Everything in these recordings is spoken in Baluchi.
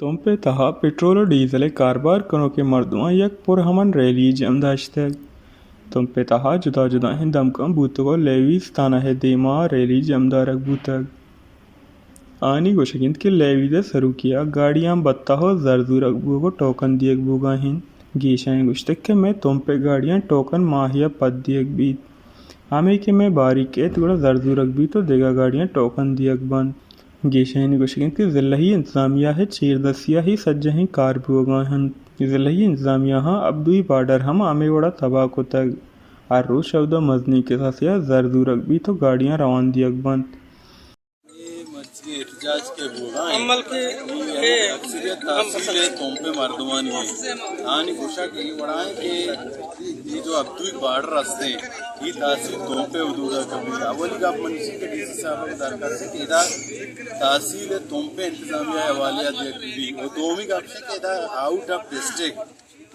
تمپ ءِ تہا پٹرول ءُ ڈیزل ءِ کاربار کنوکیں مردماں یک پرامن ریلی جم داشتگ۔ تمپ ءِ تہا جتا جتائیں دمگاں بوتگ ءُ لیویز تھانہ ءِ دیما ریلی جم دارگ بوتگ۔ آنی گوشگ انت کہ لیویز ءِ سروکی ءَ گاڑیاں بتہ ءُ زر زورگ بوگ ءُ ٹوکن دیگ بوگا انت۔ گیشانی گوشتگ کہ مئے تمپ ءِ گاڑیاں ٹوکن ماہے ءَ پد دیگ بیت۔ ہمے کہ مئے باری کیت گڑا زر زورگ بیت ءُ دگہ گاڑیاں ٹوکن دیگ بنت۔ گیشانی گوشگ انت کہ ضلعی انتظامیہ ءِ چیردستی ءَ اے سجہیں کار بوگا انت۔ ضلعی انتظامیہ ءَ ابدوئی بارڈر ہم ہمے وڑا تباہ کتگ۔ ہر روچ اودا مزنیں کساسے ءَ زر زورگ بیت ءُ گاڑیاں روان دیگ بنت۔ اے مرچی احتجاج کہ بوگا انت، عمل کہ اے اکثریت تحصیل ءِ تمپ ءِ مردمانی انت۔ آنی گوشگ اے وڑا انت کہ اے جو ابدوئی بارڈر ہستیں، اے تحصیل تمپ ءِ حدود ءَ کپیت۔ اولی گپ من ایشی کہ ڈی سی صاحب ءَ درخواست کہ ادا تحصیل ءِ تمپ ءِ انتظامیہ ءِ حوالے ءَ دیگ بہ بیت۔ ءُ دومی گپ ایش کہ ادا آؤٹ آف ڈسٹرکٹ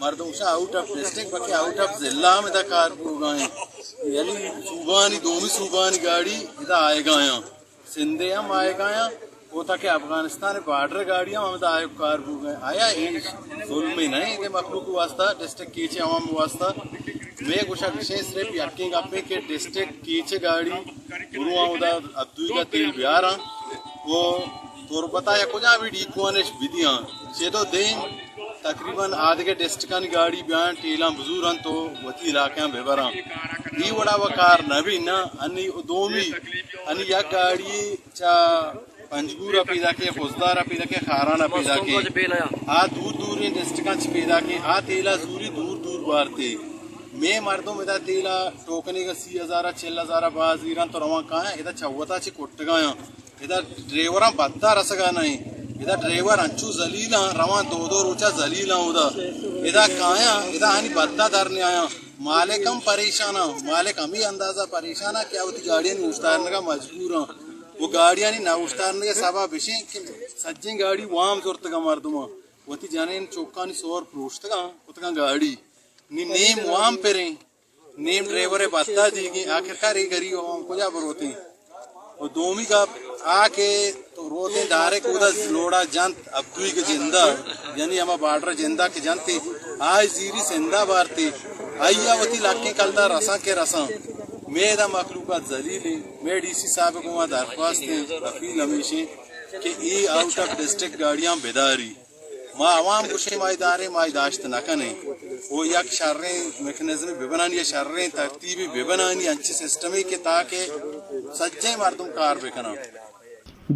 مردم گوشاں آؤٹ آف ڈسٹرکٹ، بلکہ آؤٹ آف ضلع ہم ادا کار بوگا انت۔ یعنی صوبانی، دومی صوبانی گاڑی ادا آیگا انت۔ سندھ ءِ ہم آیگا انت، ءُ تاکہ افغانستان ءِ بارڈر ءِ گاڑی ہم ہمدا آیگ کار بوگا انت۔ آیا اے ظلمے نہ انت اے مخلوق ءِ واسطہ، ڈسٹرکٹ کیچ ءِ عوام ءِ واسطہ؟ مئے گوشگ ایش انت، صرف یکیں گپ انت کہ ڈسٹرکٹ کیچ ءِ گاڑی برواں ادا ابدوئی ءَ تیل بیاراں ءُ تربت ءَ یا کجا بھی ڈیپو آں اش بدیاں۔ چہ تو دیم تقریباً آدگہ ڈسٹرکٹانی گاڑی بیاں، ٹیلاں بزوراں تو وتی علاقیاں ببراں۔ اے وڑا و کار نہ بی نا۔ انی دومی، انی یک گاڑی چا پنجگور ءَ پیداک ایں، خضدار ءَ پیداک ایں، خاران ءَ پیداک ایں۔ آ دور دوریں ڈسٹرکٹاں چہ پیداک ایں۔ آ تیلا زوری دور دور بارتے۔ مئے مردم ادا تیلا ٹوکنیگا سی ہزار ءَ، چل ہزار ءَ باز زیراں تو رواں کایاں، ادا چہ وتا چہ کٹگایاں۔ ادا ڈرائیوراں بھتہ رسگا نہ انت۔ ادا ڈرائیور انچو ذلیلاں، رواں دو دو روچا ذلیلاں اودا۔ ادا کایاں، ادا آنی بھتہ در نیایاں۔ مالک ہم پریشاناں، مالک ہمے اندازہ پریشاناں کہ آ وتی گاڑیانی اوشتارنگا مجبوراں۔ و گاڑیانی نہ اوشتارنگے سبب اش انت کہ سجیں گاڑی وام زرتگاں مردماں۔ وتی جنین چکانی سور پروشتگاں، کتگاں گاڑی۔ نی نیم وام پریں۔ نیم ڈرائیور ءِ بھتہ دیگیں، آخرکار اے گریب عوام کجا بروتیں؟ و دومی گپ آ کہ تو روتیں ڈائریکٹ اودا لوڑا جنت ابدوئی کہ جندا، یعنی ہما بارڈر جندا کہ جنتے، آئی زیری سندا بارتے، آئی ءَ وتی لکیں کلدار رساں کہ رساں۔ مئے ادا مخلوقات ذلیل ایں۔ مئے ڈی سی صاحب ءَ گوں ما درخواست ایں، اپیل ہمیش ایں کہ اے آؤٹ آف ڈسٹرکٹ گاڑیاں بداری۔ ما عوام گوشیں ما ادارے ما داشت نہ کنیں۔ و یک شریں میکانزمے ببنانی یا شریں ترتیبے ببنانی، انچیں سسٹمے کہ تاکہ سجیں مردم کار بکناں۔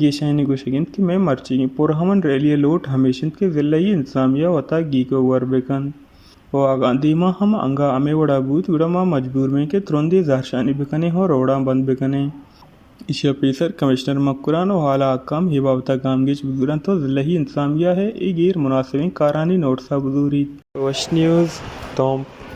گیشانی گوشگ انت کہ مئے مرچیگیں پرامن ریلی ءِ لوٹ ہمیش انت کہ ضلعی انتظامیہ وتا گیگ ءُ گور بکنت و اگاں دیما ہم انگا ہمے وڑا بوت گڑا ما مجبور بیں کہ ترندیں زہرشانی بکنیں و روڈاں بند بکنیں۔ ایشی ءَ پیسر کمشنر مکران ءُ اعلی حکام اے بابت ءَ گامگیج بزورنت ءُ ضلعی انتظامیہ ءَ اے غیر مناسبیں کارانی نوٹس ءَ بزوریت۔ وش نیوز، تمپ۔